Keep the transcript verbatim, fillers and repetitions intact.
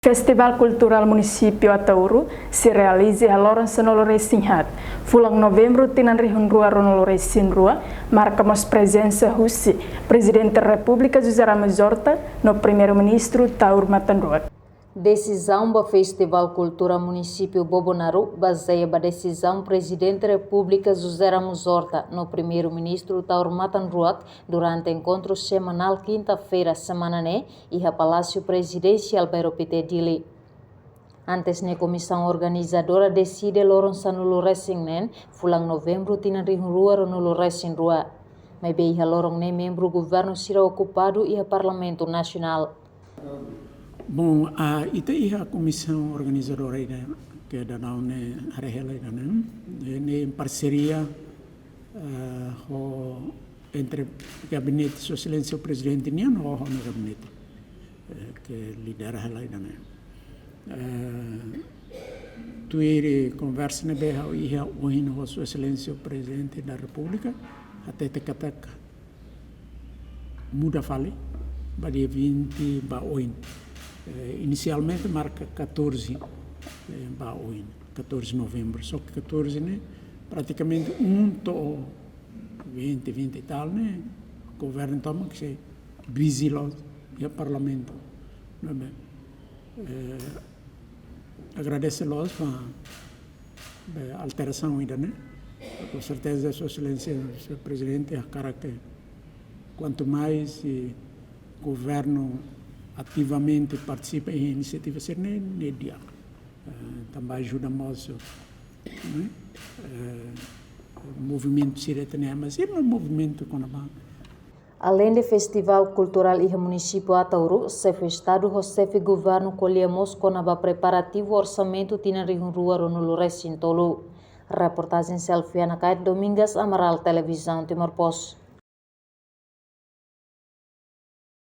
Festival Kulturál Munisípiu Ataúro sei realiza iha loron sanulu-resin-haat, fulan Novembru tinan rihun rua ruanulu-resin-rua, marka mós prezensa husi Prezidente Repúblika José Ramos Horta no Primeiru-Ministru Taur Matan Ruak. Desizaun ba Festival Kultura Munisípiu Bobonaro bazeia ba desizaun Prezidente Repúblika José Ramos Horta no Primeiru-Ministru Taur Matan Ruak durante enkontru semanál kinta-feira semana ne'e iha Palásiu Prezidensiál Bairro Pité, Dili. Antes ne'e, komisaun organizadora deside loron sanulu-resin-neen, fulan Novembru tinan rihun rua ruanulu-resin-rua. Maibé iha loron ne'e membru governu sira okupadu iha Parlamentu Nasionál. Bom, ah, ita iha komisaun organizadora ida ke daudaun ne'e haree hela ida-ne'e. Ne'e, ne'e em parseria, ah, ho entre gabinete Sua Exelénsia Prezidente nian ho, ho ha'u-nia gabinete, eh, ke lidera hela ida-ne'e. Eh, tuir konversa ne'ebé ha'u iha ohin ho Sua Exelénsia Prezidente da Repúblika, hatete katak muda fali ba dia vinte ba oin. Eh, inisialmente marka katorze, eh, ba oin, katorze Novembru. Só ke katorze ne'e pratikamente um to'o vinte, vinte e tal ne'e, governu tomak sei busy loos iha Parlamentu. Ne'ebé, eh, agradese loos ba, ba alterasaun ida-ne'e. Com certeza, Sua Exelénsia, Señór Prezidente, hakarak ke kuantu mais, eh, governu ativamente partisipa iha inisiativa sira-ne'e, ne'e di'ak. Eh, tanba ajuda mós, ne'e? Eh, movimentu sira ita-nia, mas é um movimento kona-ba. Aleinde Festival Kulturál iha Munisípiu Ataúro, Xefe Estadu ho Xefe Governu ko'alia mós kona-ba preparativu orsamentu tinan rihun rua ruanulu-resin-tolu. Reportajen Selviana Kait, Domingas Amaral, Televizaun Timor Post.